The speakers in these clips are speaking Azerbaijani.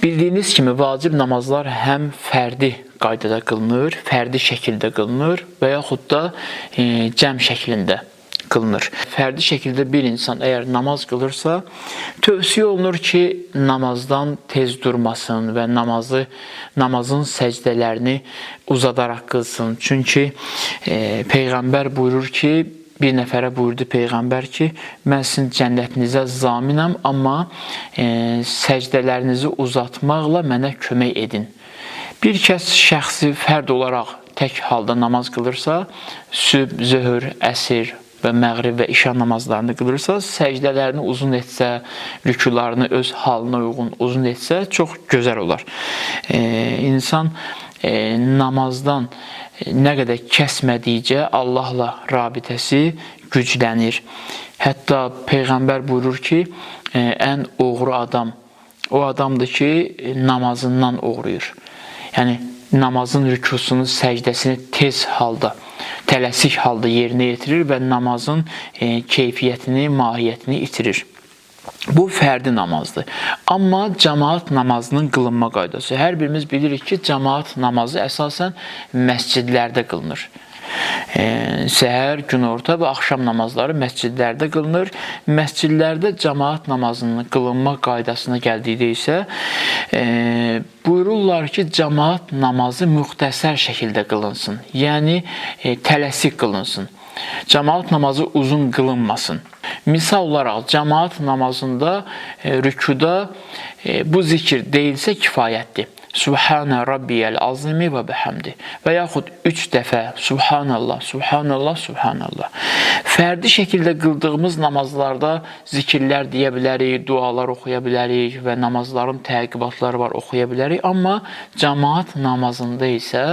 Bildiyiniz kimi vacib namazlar həm fərdi qaydada qılınır, fərdi şəkildə qılınır və yaxud da cəm şəklində qılınır. Fərdi şəkildə bir insan əgər namaz qılırsa, tövsiyə olunur ki, namazdan tez durmasın və namazın səcdələrini uzadaraq qılsın. Çünki Peyğəmbər buyurur ki, bir nəfərə buyurdu Peyğəmbər ki, mən sizin cənnətinizə zaminəm, amma səcdələrinizi uzatmaqla mənə kömək edin. Bir kəs şəxsi fərd olaraq tək halda namaz qılırsa, sübh, zöhr, əsr və məğrib və işa namazlarını qılırsa, səcdələrini uzun etsə, rükularını öz halına uyğun uzun etsə çox gözəl olar. İnsan namazdan nə qədər kəsmədikcə Allahla rabitəsi güclənir. Hətta Peyğəmbər buyurur ki, ən oğru adam o adamdır ki, namazından oğruyur. Yəni namazın rükusunu, səcdəsini tez halda, tələsik halda yerinə yetirir və namazın keyfiyyətini, mahiyyətini itirir. Bu fərdi namazdır. Amma cəmaat namazının qılınma qaydası. Hər birimiz bilirik ki, cəmaat namazı əsasən məscidlərdə qılınır. Səhər, günorta və axşam namazları məscidlərdə qılınır. Məscidlərdə cəmaat namazının qılınma qaydasına gəldikdə isə buyururlar ki, cəmaat namazı müxtəsər şəkildə qılınsın. Yəni tələsik qılınsın. Cəmaat namazı uzun qılınmasın. Misal olaraq cəmaat namazında rükuda bu zikir deyilsə kifayətdir. Subhanə Rabbiyəl azimi və bəhəmdi və yaxud 3 dəfə Subhanallah, Subhanallah, Subhanallah. Fərdi şəkildə qıldığımız namazlarda zikirlər deyə bilərik, dualar oxuya bilərik və namazların təqibatları var, oxuya bilərik. Amma cəmaat namazında isə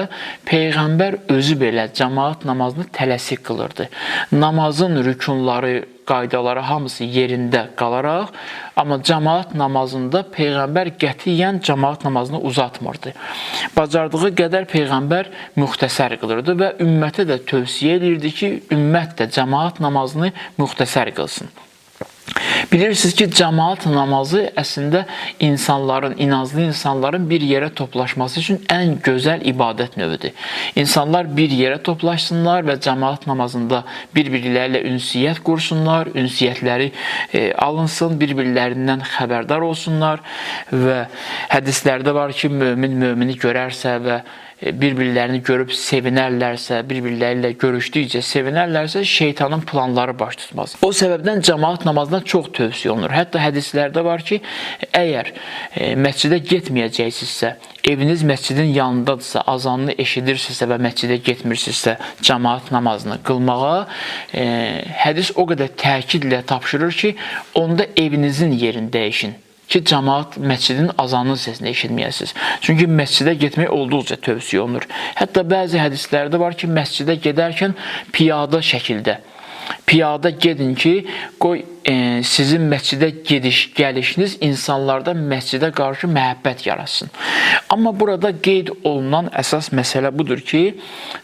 Peyğəmbər özü belə cəmaat namazını tələsik qılırdı. Namazın rükunları, qaydaları hamısı yerində qalaraq, amma cəmaat namazında Peyğəmbər qətiyyən cəmaat namazını uzatmırdı. Bacardığı qədər Peyğəmbər müxtəsər qılırdı və ümmətə də tövsiyə edirdi ki, ümmət də cəmaat namazını müxtəsər qılsın. Bilirsiniz ki, cəmaat namazı əslində insanların, inanclı insanların bir yerə toplaşması üçün ən gözəl ibadət növüdür. İnsanlar bir yerə toplaşsınlar və cəmaat namazında bir-birləri ilə ünsiyyət qursunlar, ünsiyyətləri alınsın, bir-birlərindən xəbərdar olsunlar və hədislərdə var ki, mömin mömini görərsə və bir-birlərini görüb sevinərlərsə, bir-birləri ilə görüşdükcə sevinərlərsə, şeytanın planları baş tutmaz. O səbəbdən cəmaat namazına çox tövsiyə olunur. Hətta hədislərdə var ki, əgər məscidə getməyəcəksinizsə, eviniz məscidin yanındadırsa, azanını eşidirsinizsə və məscidə getmirsinizsə, cəmaat namazını qılmağa, hədis o qədər təkidlə tapşırır ki, onda evinizin yerini dəyişin ki, cəmaat məscidin azanının səsini eşitməyəsiniz. Çünki məscidə getmək olduqca tövsiyə olunur. Hətta bəzi hədislərdə var ki, məscidə gedərkən piyada şəkildə piyada gedin ki, qoy sizin məscidə gediş gəlişiniz insanlarda məscidə qarşı məhəbbət yaratsın. Amma burada qeyd olunan əsas məsələ budur ki,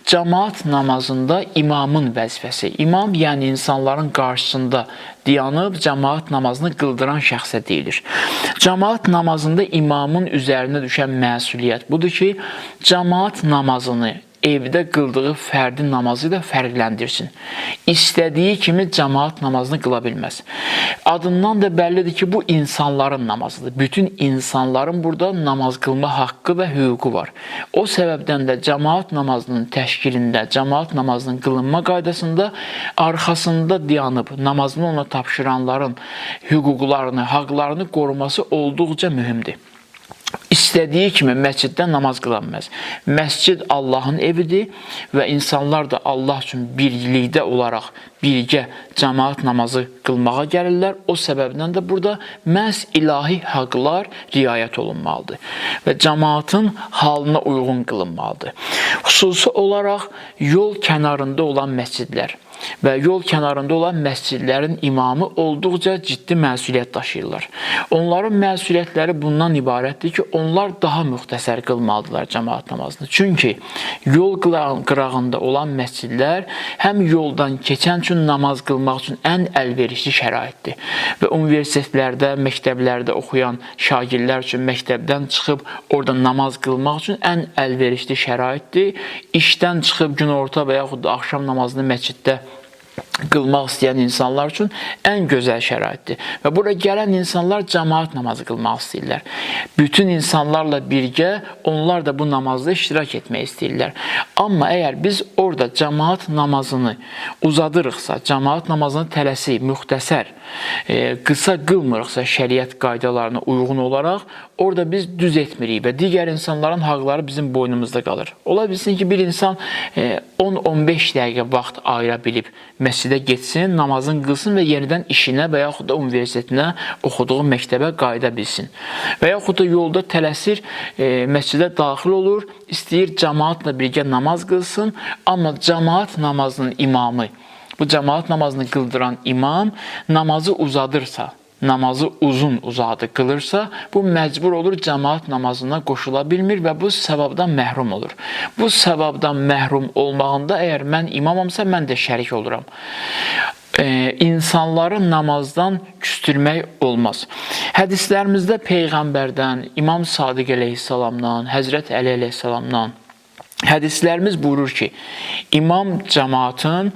cəmaat namazında imamın vəzifəsi, imam yəni insanların qarşısında dayanıb cəmaat namazını qıldıran şəxsə deyilir. Cəmaat namazında imamın üzərinə düşən məsuliyyət budur ki, cəmaat namazını evdə qıldığı fərdi namazı ilə fərqləndirsin. İstədiyi kimi cəmaat namazını qıla bilməz. Adından da bəllidir ki, bu insanların namazıdır. Bütün insanların burada namaz qılma haqqı və hüququ var. O səbəbdən də cəmaat namazının təşkilində, cəmaat namazının qılınma qaydasında arxasında dayanıb namazını ona tapşıranların hüquqlarını, haqlarını qoruması olduqca mühümdür. İstədiyi kimi məsciddə namaz qıla bilməz. Məscid Allahın evidir və insanlar da Allah üçün birlikdə olaraq birgə cəmaat namazı qılmağa gəlirlər. O səbəbdən də burada məhz ilahi haqlar riayət olunmalıdır və cəmaatın halına uyğun qılınmalıdır. Xüsusi olaraq yol kənarında olan məscidlər. və yol kənarında olan məscidlərin imamı olduqca ciddi məsuliyyət daşıyırlar. Onların məsuliyyətləri bundan ibarətdir ki, onlar daha müxtəsər qılmalıdırlar cəmaat namazını. Çünki yol qırağında olan məscidlər həm yoldan keçən üçün namaz qılmaq üçün ən əlverişli şəraitdir. Və universitetlərdə, məktəblərdə oxuyan şagirdlər üçün məktəbdən çıxıb orada namaz qılmaq üçün ən əlverişli şəraitdir. İşdən çıxıb günorta və yaxud da axşam namazını məsciddə qılmaq istəyən insanlar üçün ən gözəl şəraitdir. Və bura gələn insanlar cəmaat namazı qılmaq istəyirlər. Bütün insanlarla birgə onlar da bu namazda iştirak etmək istəyirlər. Amma əgər biz orada cəmaat namazını uzadırıqsa, cəmaat namazını tələsik, müxtəsər, qısa qılmırıqsa şəriət qaydalarına uyğun olaraq orada biz düz etmirik və digər insanların haqları bizim boynumuzda qalır. Ola bilsin ki, bir insan 10-15 dəqiqə vaxt ayıra bilib məscidə getsin, namazını qılsın və yenidən işinə və yaxud da universitetinə, oxuduğu məktəbə qayıda bilsin. Və yaxud da yolda tələsir, məscidə daxil olur, istəyir cəmaatla birgə namaz qılsın, amma cəmaat namazının imamı, bu cəmaat namazını qıldıran imam namazı uzadırsa, namazı uzun uzadı qılırsa, bu məcbur olur cəmaat namazına qoşula bilmir və bu səvabdan məhrum olur. Bu səvabdan məhrum olmağında əgər mən imamamsa, mən də şərik oluram. İnsanları namazdan küstürmək olmaz. Hədislərimizdə Peyğəmbərdən, İmam Sadiq əleyhissalamdan, Həzrət Əli əleyhissalamdan hədislərimiz buyurur ki, imam cəmaatın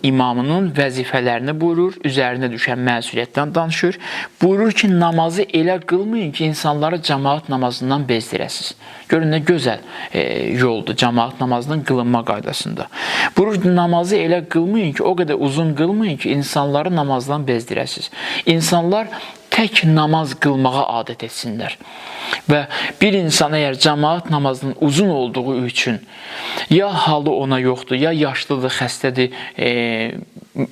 imamının vəzifələrini buyurur, üzərinə düşən məsuliyyətdən danışır. Buyurur ki, namazı elə qılmayın ki, insanları cəmaat namazından bezdirəsiniz. Görün nə gözəl yoldur cəmaat namazının qılınma qaydasında. Buyurur ki, namazı elə qılmayın ki, o qədər uzun qılmayın ki, insanları namazdan bezdirəsiniz. İnsanlar tək namaz qılmağa adət etsinlər. Və bir insan əgər cəmaat namazının uzun olduğu üçün ya halı ona yoxdur, ya yaşlıdır, xəstədir,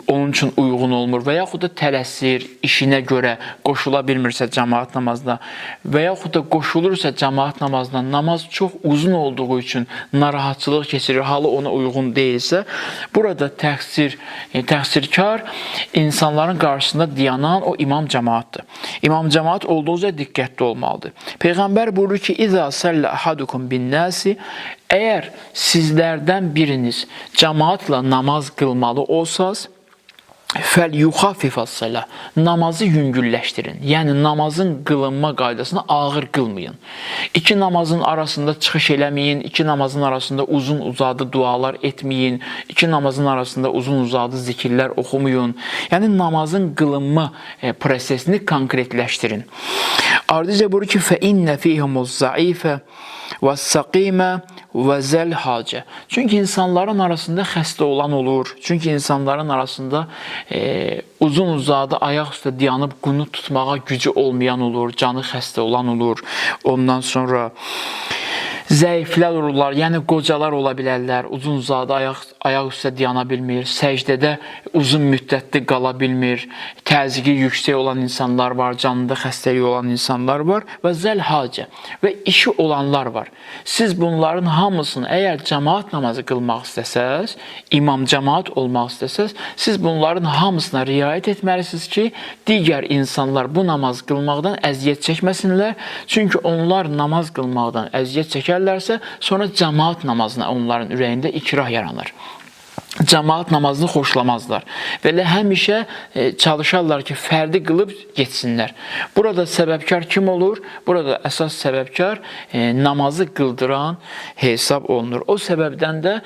onun üçün uyğun olmur və yaxud da tələsir, işinə görə qoşula bilmirsə cəmaat namazına və yaxud da qoşulursa cəmaat namazına, namaz çox uzun olduğu üçün narahatçılıq keçirir, halı ona uyğun deyilsə, burada təqsirkar insanların qarşısında dayanan o imam cəmaatdır. İmam cəmaat olduqca diqqətli olmalıdır. Peyğəmbər buyurur ki, İzə səllə ahadukum bin-nasi, əgər sizlərdən biriniz cəmaatla namaz qılmalı olsaz, fəl-yuxaffifəs-salah, namazı yüngülləşdirin. Yəni namazın qılınma qaydasını ağır qılmayın. İki namazın arasında çıxış eləməyin, iki namazın arasında uzun uzadı dualar etməyin, iki namazın arasında uzun uzadı zikirlər oxumayın. Yəni namazın qılınma prosesini konkretləşdirin. Ardıca buyurur ki, fə-innə fihimuz-zaifə və-səqimə və zəl-hacə. Çünki insanların arasında xəstə olan olur. Çünki insanların arasında uzun uzadı ayaq üstə dayanıb qunut tutmağa gücü olmayan olur, canı xəstə olan olur. Ondan sonra zəiflər olurlar, yəni qocalar ola bilərlər, uzun uzadı ayaq üstə dayana bilmir, səcdədə uzun müddətli qala bilmir, təzyiqi yüksək olan insanlar var, canında xəstəliyi olan insanlar var və zəl-hacə və işi olanlar var. Siz bunların hamısını əgər cəmaat namazı qılmaq istəsəz, imam cəmaat olmaq istəsəz, siz bunların hamısına riayət etməlisiniz ki, digər insanlar bu namaz qılmaqdan əziyyət çəkməsinlər. Çünki onlar namaz qılmaqdan əziyyət çəkərlərsə, sonra cəmaat namazına onların ürəyində ikrah yaranır. Cəmaat namazını xoşlamazlar. Və elə həmişə çalışarlar ki, fərdi qılıb getsinlər. Burada səbəbkar kim olur? Burada əsas səbəbkar namazı qıldıran hesab olunur. O səbəbdən də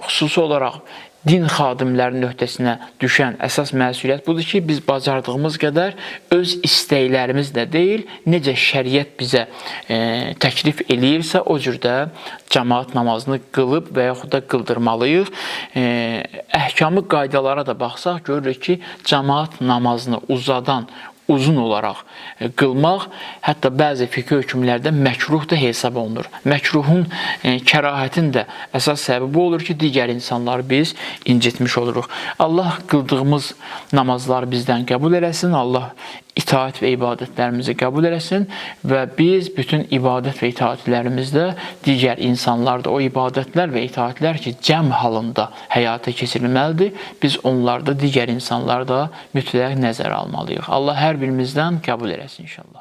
xüsusi olaraq din xadimlərinin öhdəsinə düşən əsas məsuliyyət budur ki, biz bacardığımız qədər öz istəklərimizlə deyil, necə şəriət bizə təklif eləyirsə, o cürdə cəmaat namazını qılıb və yaxud da qıldırmalıyıq. Əhkamı qaydalara da baxsaq, görürük ki, cəmaat namazını uzadan, uzun olaraq qılmaq, hətta bəzi fiqh hökmlərdə məkruh da hesab olunur. Məkruhun, kərahətin də əsas səbəbi bu olur ki, digər insanları biz incitmiş oluruq. Allah qıldığımız namazları bizdən qəbul eləsin. Allah itaat və ibadətlərimizi qəbul eləsin və biz bütün ibadət və itaatlərimizdə digər insanlarda o ibadətlər və itaatlər ki, cəm halında həyata keçirilməlidir, biz onlarda digər insanlarda mütləq nəzərə almalıyıq. Allah hər birimizdən qəbul eləsin inşallah.